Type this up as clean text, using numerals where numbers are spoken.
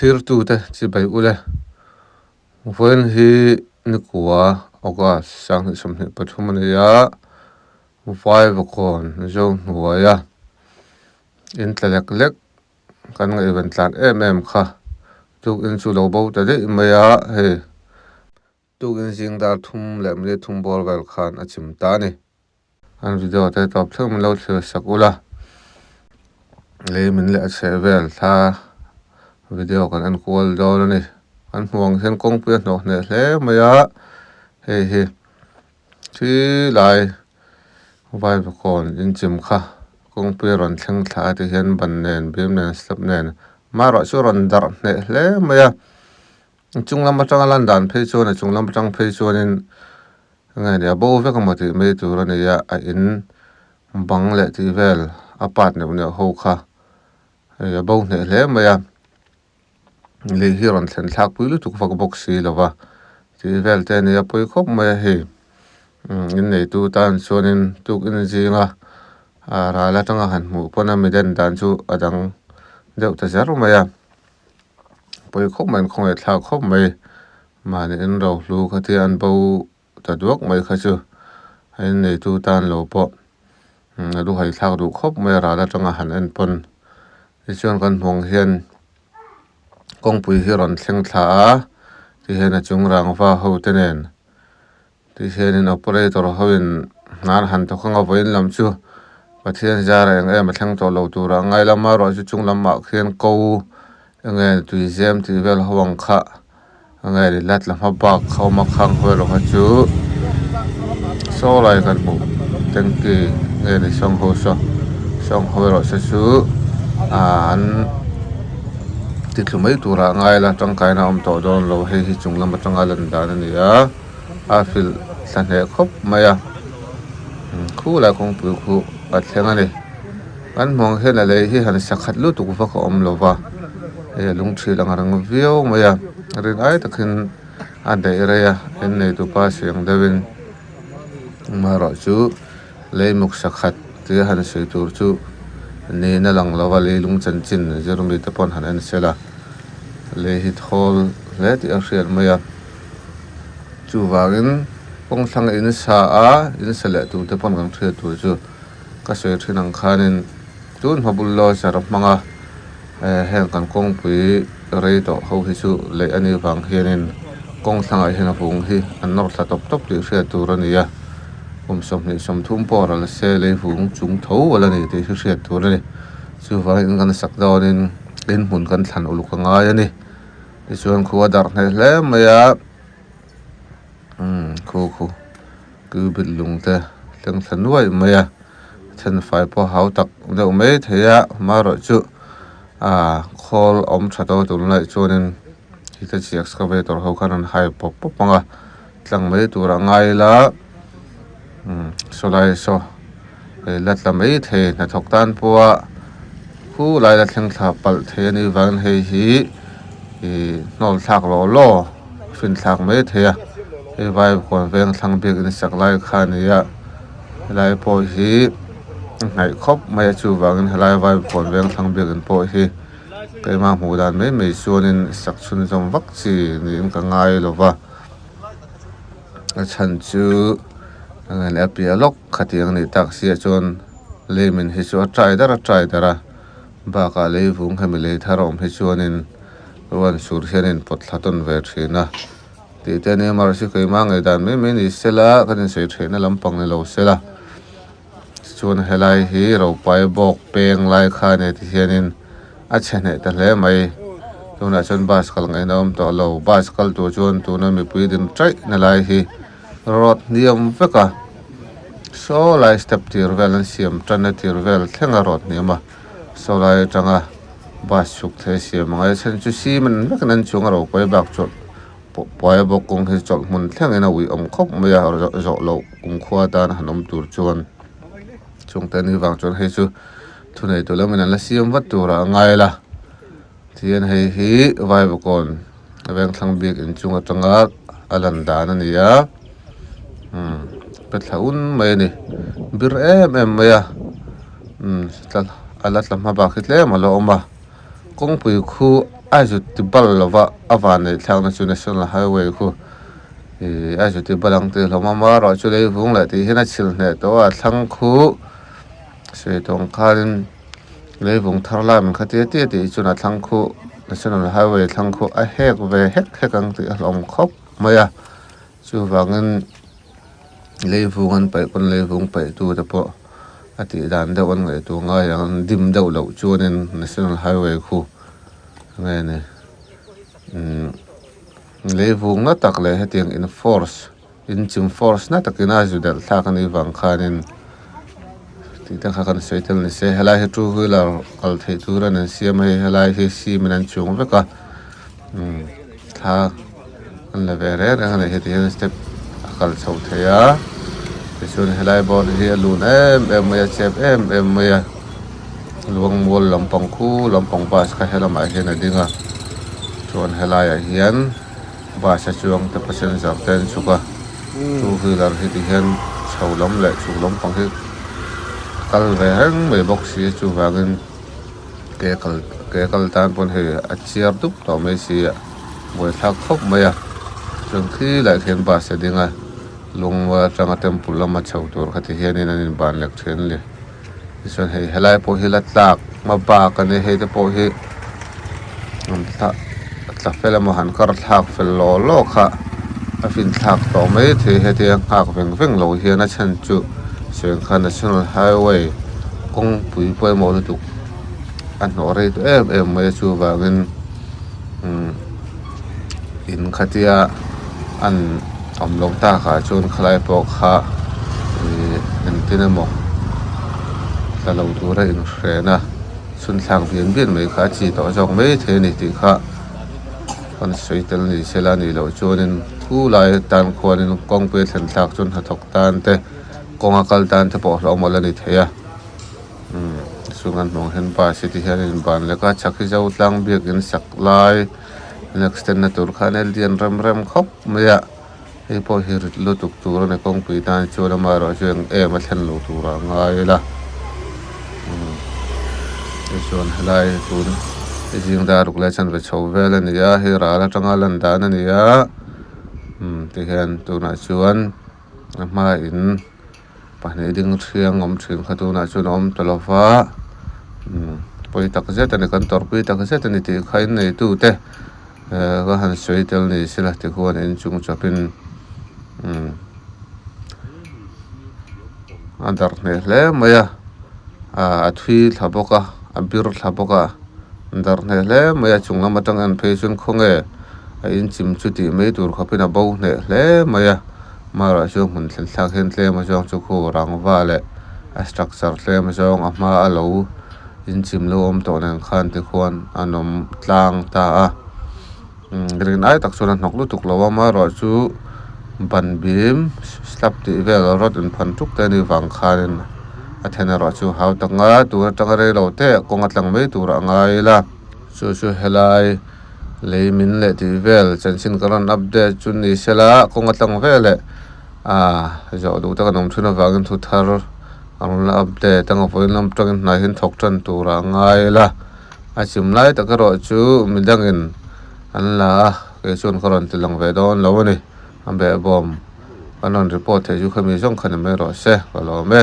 Thirtute chibai ule vawiin hi nikua August 2023 a ni a Vaivakawn Zohnuaia in tla lek lek kan ngaihven tlan em em kha tukin chu lo bo ta daih mai a hei tukin zing dar thum leh minute thum bawr vel khan a chim ta a ni. An video te tawp thleng min lo thlir sak ula lei min leh a chheh vel thla video kan en kual dawn a ni an hmuh ang hian kawngpui a hnawh hneh hle mai a hei hi thi lai vaivakawn inchim kha kawngpui a rawn thleng thla a ti hian ban nen bim nen slab nen amaherawhchu chu a rawn darh hneh hle mai a chung lam atanga lan dan phei chuan a chung lam atang phei chuanin. Nge nia bo vek emaw tih mai tur a ni a, a in bang leh tih vel a part neuh neuh ho kha hei a bo hneh hle mai a, lei hi a rawn thlen thlak pui lutuk vak bawk si lo va tih vel te a ni a pawi khawp mai a hei in neitu tan chuanin tukin zinga ah ral atanga han hmuh pawn a miden dan chu a dang deuh ta zer mai a pawi khawp mai an khawngaih thlak khawp mai. Mahni in rohlu kha tia an bo ta duak mai kha chu a inneitu tan lo pawh a duhai thlak duh khawp mai a ral atanga han en pawn. Tichuan kan hmuh ang hian kawngpui hi a rawn thleng thla a tihian a chung rangva ho te nen tihianin operator ho in hna an han thawk anga vawiin lam chu Pathian zar eng em a thleng tawh lo tur a ngai lama erawh chu chung lamah khian ko enge tuizem tih vel ho ang kha enge ni la tla hma bak kha awm a khang ho erawh kha chu saw lai kan hmuh tanky nge ni sawng ho saw sawng ho erawh se chu ah an ti thlu mai turah a ngai la tangkaina a awm tawh dawn lo hei hi chung lam atanga lan dan a ni a a filh thla hneh khawp mai a khulai kawngpui khu a thleng a ni kan hmuh ang hian a lei hi han sakhat lutuk vak a awm lo va hei a lung thil ang reng viau mai a rin ai takin a daih rei a inneitupa siang deuhin amaherawhchu lei muk sakhat tia han sawi tur chu niin a lang lo va leilung chanchin zir mite pawh an han en sel a lei hi thawl hle tih a hriat mai a. Chuvangin kawng thlang in sa a, in sa leh tur te pawn kan hriat tur chu ka sawi thin ang khanin tun hma bul law zar hmanga heng kan kawngpui rei tawh ho hi chu leh a nih vang hianin kawng thlangah hian a vung hi an nawr thla tawp tawp tih hriat tur a ni a, kum 28 pawh ral se lei vung chung tho a la ni tih hi hriat tur a ni. Chuvangin kan sak dawnin in hmun kan thlan uluk a ngai a ni. Tichuan khu a darh hneh hle mai a umm khu khu cubit lung te thleng thla nuai mai a then fai pawh hau tak deuh mai thei a amaherawh chu ah khawl awm tha tawh tunlai chuanin hitachi excavator ho khan an hai pawp pawp ang a tlang mai tur a ngai ila umm sawlai saw hei la tla mai thei hnathawk tan pawha khu lai la thleng thla palh thei a nih vangin hei hi ih hnawl thlak law law fin thlak mai thei a hei vai huan veng thlang bik in sak lai kha a ni a helai pawh hi a hnaih khawp mai a chuvangin helai vai huan veng thlang bik in pawh hi keimah hmuh dan mai mai chuanin sak chhunzawm vak chi niin ka ngai lo va. A chhan chu a piah lawk khatiang a nih tak siah chuan lei min hi chu a tai dar a tai dar a bakah lei vung hemi lei thar a awm hi chuanin ruan sur hian a inpawt thla tawn ve thin a tih te a nia mahse keimah ngaihdan mai mai ni sela kan insawi theihna lampang ni lo sela chuan helai hi ropai bawk peng lai kha a ni ti hianin a chhe hneh ta hle mai tunah chuan bus kal ngaihna awm tawh lo bus kal tur chuan tuna mipui din chaih na lai hi road hniam vek a saw lai step tir vel an siam tan na tir vel thleng a road hniam a saw lai atanga bus chhuk thei a siam ang a chhan chu cement vekin an chung a ropui bak chawlh pawh a bawk kawng hi chawlh hmun thlengin a ui awm khawp mai a zawh loh kumkhua atan han awm tur chuan chungte ni vang chuan hei chu. Thunei tur lamin an la siam vat turah a ngai la tihian hei hi vaivakawn vengthlang bik inchung atanga a lan dan a ni a umm pe thla un mai a ni bir em em mai a umm a la tla hma bak hi tlem a la awm a kawngpui khu. a zut ti bal lova a van neih thlakna chu national highway khu ihh a zut ti bal ang tih hlawm a amaherawhchu lei vung leh tih hian a chhil hneh tawh a a thlang khu sawi tawng khanin lei vung thar lai min kha tia tia tih chuan a thlang khu national highway thlang khu a hek ve hek hek ang tih a hlawm khawp mai a chuvangin lei vung an paih pawn lei vung paih tu te pawh a tih dan deuh an ngaihtuah ngai ang an dim deuh loh chuanin national highway khu nge ni umm lei vung na tak leh hetiang in force inchim force na takin a zu delh thlak anih vang khanin tih te kha kan sawi tel ni se helai hi two wheeler kal theih tur an insiam a hei helai hi cement an chung vek a umm thla an la ve reng reng a ni heti hian step a kal chho thei a tichuan helai bawr hi a lun em em mai a chep em em mai a luangmual lampang khu lampang bus kha helamah hian a ding a chuan helaiah hian bus a chuang te passenger te an chhuk a two wheeler hi ti hian chho lam leh chhuk lampang hi a kal ve reng mai bawk si a chuvangin ke kal ke kal tan pawn hei a chiar dup tawh mai si a buaithlak khawp mai a chuan khi lai khian bus a ding a lungmual atanga temple lama chho tur kha ti hianin an inban lek thin a ni tichuan hei helai pawh hi la tlak hma bak a ni hei te pawh hi an tla tla fel emaw han kar thlak fel law law kha a fin thlak tawh mai thei hetia nghak veng veng lo hian a chhan chu Sengkha National Highway kawngpui pawimawh lutuk a hnawh rei tawh em em mai a chuvangin umm in khatia an awm loh takah chuan khalai pawh kha ihh engtin emaw tla lo tura inhren a chhun thlak bian bian mai kha a chi tawh zawk mai thei a ni tih kha kan sawi tel ni sela a nih loh chuanin thu lai atan khuanin kawngpui a thlen thlak chuan hnathawk tan te kawnga kal tan te pawh hlauhawm a la ni thei a umm chung an hnung hian bus hi ti hian a inban lek a chak hi zo tlang biakin sak lai an extend na tur khan a lian rem rem khawp mai a hei pawh hi rit lutuk tur a ni kawngpui tan chuan amaherawhchu eng em a thlen lo tur ah ngai ila umm tichuan helai tun zing dar ruk leh chanve chho vel a ni a hei ral atanga lan dan a ni a umm tihian tunah chuan a hmain. Pahnih ding thiang awm thin kha tunah chuan a awm ta lo va umm pawi tak zet a ni kan tawrhpui tak zet a ni tih kha in neitu te ehh ka han sawi tel ni sela tikhuan inchung chawpin umm a darh hneh hle mai a ah a thui thla bawk a a bir thla bawk a darh hneh hle mai a chung lam atang en phei chuan khawnge a inchim chu tih mai tur khawpin a bo hneh hle mai a. Hmarah chuan hmun thlen thlak hian tlem azawng chu khu rangva leh a structure tlem azawng a hma a lo inchim lo awm tawh nen khan tikhuan an awm tlang ta a umm rin ai tak chuan a hnawk lutuk lo a amaherawhchu ban bim slab tih vel rod inphan tuk te anih vang khanin a then erawh chu hau tak nga tur atanga rei lo te kawng a tlang mai tur a ngai ila chu chu helai. Lei min leh tih vel chanchin ka rawn update chu ni sela kawng atang veleh ah zawh duh tak an awm thin avangin thu thar a rawn la update anga vawiin lam atangin hnai hian thawk tan tur a ngai ila a chim lai tak erawh chu midangin an la a kei chuan ka rawn ti lang ve dawn lo a ni a behbawm an rawn report theih chu khami zawng kha ni mai rawh se ka lawm e.